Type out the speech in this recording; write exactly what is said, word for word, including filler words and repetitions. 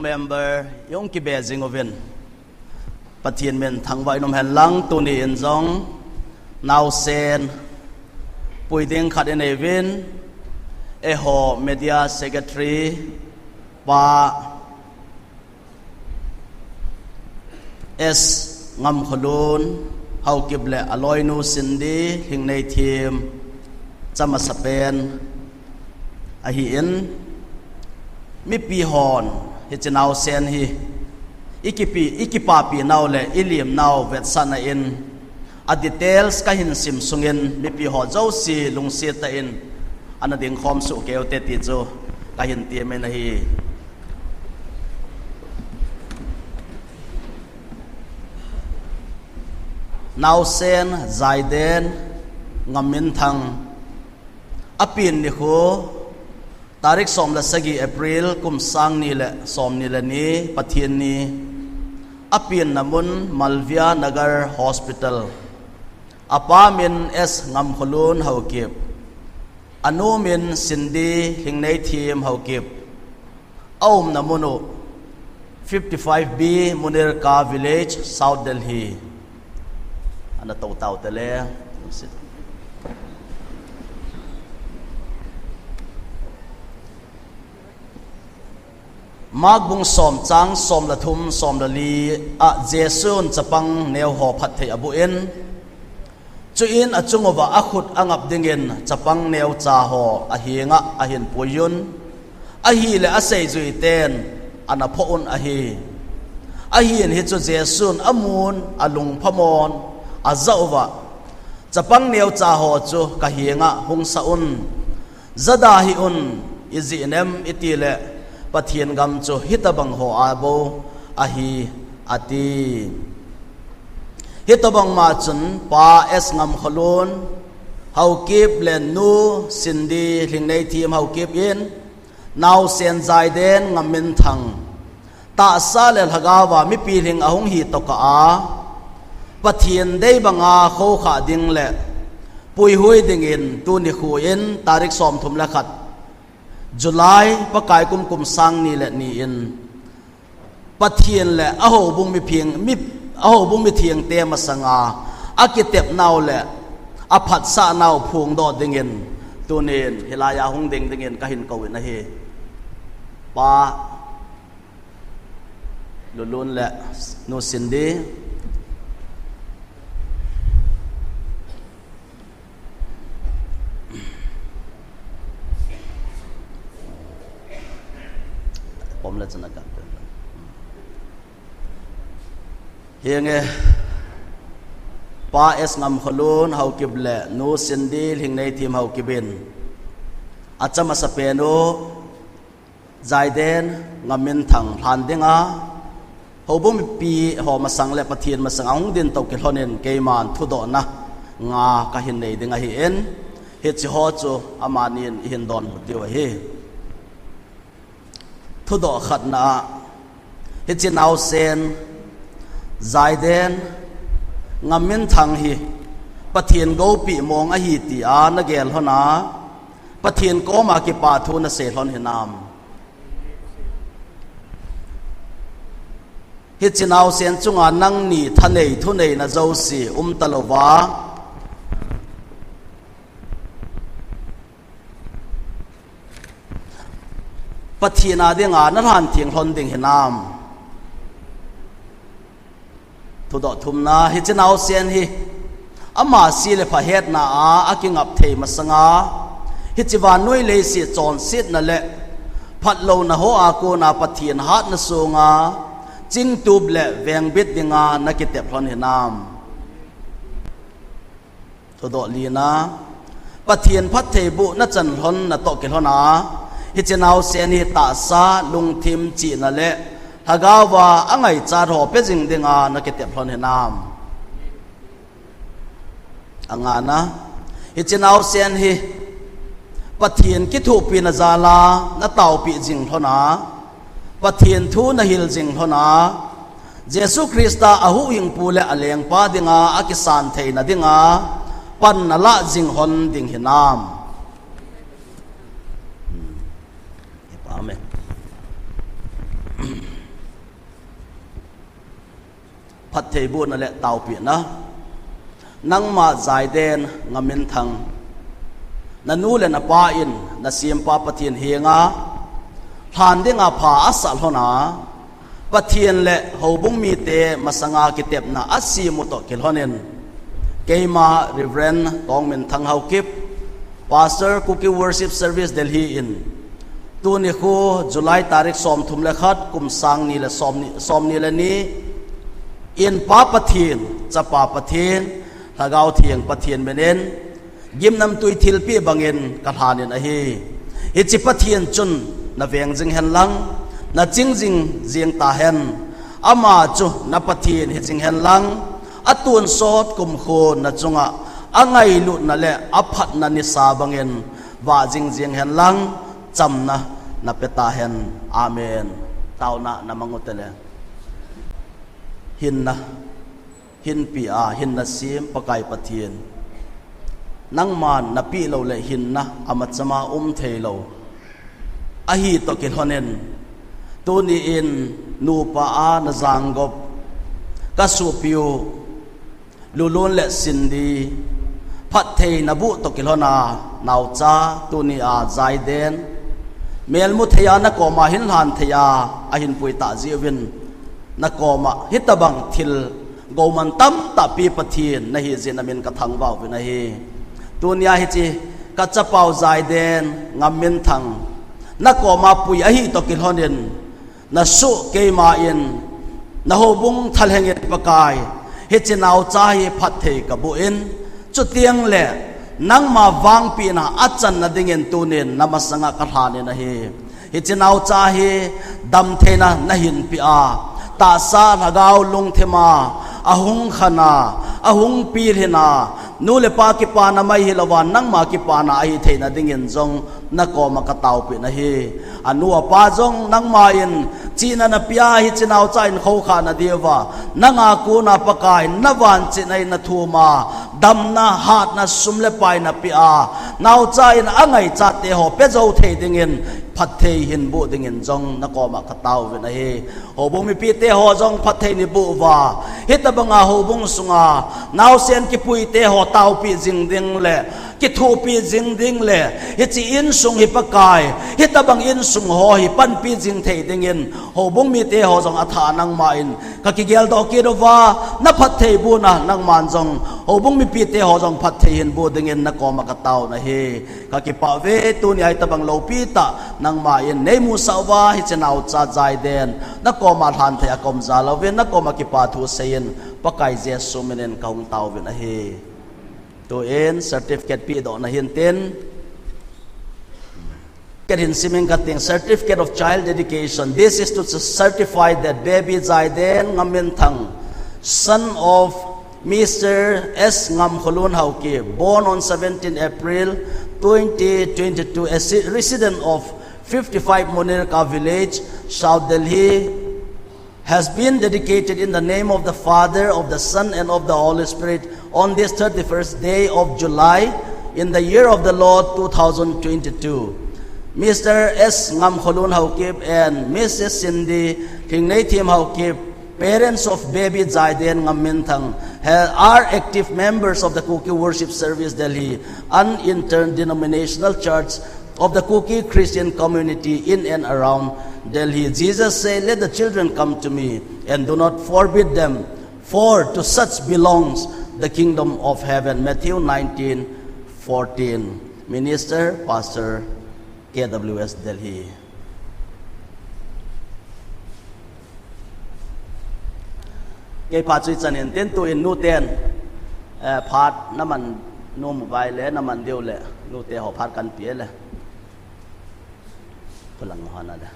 Member jong kibe jing uvin, Pathen min thangvah in um hen lang. Tuni in jong naosen pui ding khat inei uvin, eiho Media Secretary Pa S Ngamkholun Haokip le aloinu Cindy Lhingneithem chamasapen ahin, mipi hon hiche naosen hi ikipi, ikipapi nau le ilim nau vetsahna in, a details kahin sim sungin mipi ho jouse lungset tah in ana dingkhom soh kei ute ti chu kahin temin ahi. Naosen Jaiden Ngamminthang, apen nikho tarik som le sagi April kum sang ni le som ni le ni, Pathen ni. Apenna mun Malviya Nagar Hospital. Apa min S Ngamkholun Haokip. Anu min Cindy Lhingneithem Haokip. Aumna mun u fifty-five B Munirka Village, South Delhi. Ana tou tau tele. Mark bung som chang som le thum, som le li a Jesun chapang neo ho phatthei abuh in, chuin achung uva akhut angap dingin chapang neocha ho ahenga ahin puiyun, ahile aseijui ten ana phoh un ahi. Ahin hichu Jesun amun, alungphamon, ajah uva, chapang neocha ho chu kahenga hung sah un, jada hih un, ijeh inem itile Pathen gam chu hitobang ho a bou ahi, ati. Hitobang ma chun Pa S Ngamkholun Haokip le Nu Cindy Lhingneithem Haokip in naosen Jaiden Ngamminthang tahsa le lhagaova mipi lhing ahung hi tokah a, Pathen dei banga khoukhah ding le puihui dingin tuni khu in tarik somthum le khat July, Pakai kum kum sang ni le ni in Pathen le ahoubung mipheng, mi, ahoubung mithengte masanga akitepnau le aphatsahnau phongdoh dingin tunin hilaiya hung ding dingin kahin kouvin ahi. Pa Lulun le Nu Cindy. Pom le chana ka. Hinge, Pa S Ngamkholun Haokip le Nu Cindy Lhingneithem Haokip in achamasapen u Jaiden Ngamminthang lhan dinga, houbung mipi ho masang le Pathen masang ahung ding toh kilhonin keiman thudohna nga kahin nei ding ahin, hiche ho chu amanin ihin donbut diu ahi. Thudoh khatna a, hiche naosen Jaiden Ngamminthang hi Pathen gopi mong ahi tia nagel lhon a, Pathen koma kipa thu nasei lhon hinam? Hiche naosen chunga nangni thanei thuneina jouse umtalouva, Pathen a dinga nalhan theng lhon ding hinam? Thudoh thumna, hiche naosen hi ama se le pha hetna a akingap thei masanga, hiche vannoi leiset chonsetna le phatlouna hoa kona Pathen hatna sunga chingtup le vengbit dinga nakitep lhon hinam? Thudoh lina, Pathen phattheiboh nachan lhon natoh kilhon a, hiche naosen hi tahsa, lungthim, chihna le lhagaova angaichat ho pe jing dinga nakitep lhon hinam? Angana, hiche naosen hi Pathen kithopina jala nataopeh jing lhon a, Pathen thu nahil jing lhon a, Jesu Christa ahuhhingpu le alengpa dinga akisan theina dinga pan nalah jing lhon ding hinam? Amen. Phattheibohna le taopehna. Nangma Zaiden Ngamminthang, nanu le napa in nasempa Pathen henga lhan dinga pha asah lhon a, Pathen le houbung mite masanga kitepna asem u toh kilhonin, keima Reverend Tongminthang Haokip, Pastor, Kuki Worship Service Delhi in, tuni khu July tarik somthum le khat, kum sang ni le somni, somni le ni in, Pa Pathen, Chapa Pathen, Lhagao Theng Pathen minin, gimnamtui thilpeh bangin kalhanin ahi. Hiche Pathen chun naveng jing henlang, naching jing jing tahen. Ama chu na Pathen hijing henlang, atonsot kumkho nachunga angailutna le aphatna nisa bangin vah jing jing henlang, chamna nape tahen. Amen. Taona namang u tele. Hinna, hinpia, hinna sem Pakai Pathen, nangman napeh lou le hinna amachama um thei lou ahi toh kilhonin, tuni in nupa a najanggop kasopiu Lulun le Cindy, phatthei naboh toh kilhona naocha tuni a Zaiden, melmu thei a nakoma hin lhan thei a ahin pui tah jeh uvin, nakoma hitabang thil gouman tamtah pe Pathen nahi jeh in namin kathangvah uvin ahi. Tuni a hiche kachapau Zaiden Ngamminthang, nakoma pui ahi toh kilhonin, nasoh keima in, nahoubung thalheng in Pakai, hiche naocha hi phatthei kaboh in, chuteng le nangma vangpehna achanna dingin tunin namasanga kalhanin ahi. Hiche naocha hi damtheina nahin peh a, tahsa lhagao lungthim a, ahung khan a, ahung pilhin a, nu le pa kipana mai hilouva nangma kipana ahi theina dingin jong nakoma kataopeh nahi. Anu apa jong nangma in chihna napeh a, hiche naocha in khoukhah nadiuva nanga kona Pakai navanchihna in nathum a, damna, hatna, sum le pai napeh a, naocha in angaichat teho pejou thei dingin phatthei hinboh dingin jong nakoma kataovin ahi. Houbung mipite ho jong phatthei neiboh uva, hitabanga houbung sunga naosen kipuite ho taopeh jing ding le kithopi jing ding le hiche insung hi Pakai, hitabang insung ho hi panpi jing thei dingin houbung mite ho jong athah a nangma in kakigeldoh kit uva, naphattheibohna nangman jong houbung mipite ho jong phatthei hinboh dingin nakoma kataovin ahi. Kakipah uve, tuni a hitabang loupi tah nangma in neimusah uva, hiche naocha Zaiden nakoma lhan thei a kaum jal uvin, nakoma kipa thu seiyin Pakai Jesu minin kahung taovin ahi. Tuin certificate pehdohna hintin, ken hin simin kating, Certificate of Child Dedication. This is to certify that baby Zaiden Ngamminthang, son of Mister S Ngamkholun Haokip, born on seventeen April twenty twenty-two, a si-, resident of fifty-five Munirka Village, South Delhi, has been dedicated in the name of the Father, of the Son, and of the Holy Spirit on this thirty-first day of July in the year of the Lord two thousand twenty-two. Mister S Ngamkholun Haokip and Missus Cindy Lhingneithim Haokip, parents of baby Zaiden Ngamminthang, ha-, are active members of the Kuki Worship Service Delhi, an interdenominational church of the Kuki Christian community in and around Delhi. Jesus said, "Let the children come to me and do not forbid them, for to such belongs the kingdom of heaven." Matthew nineteen fourteen. Minister, Pastor, K W S Delhi. Kei phat chu ichan in tin, tuin nuten, eh, phat naman nom uva ahile, naman diu le, nute ho phat kanpe le. Phulang ho na le.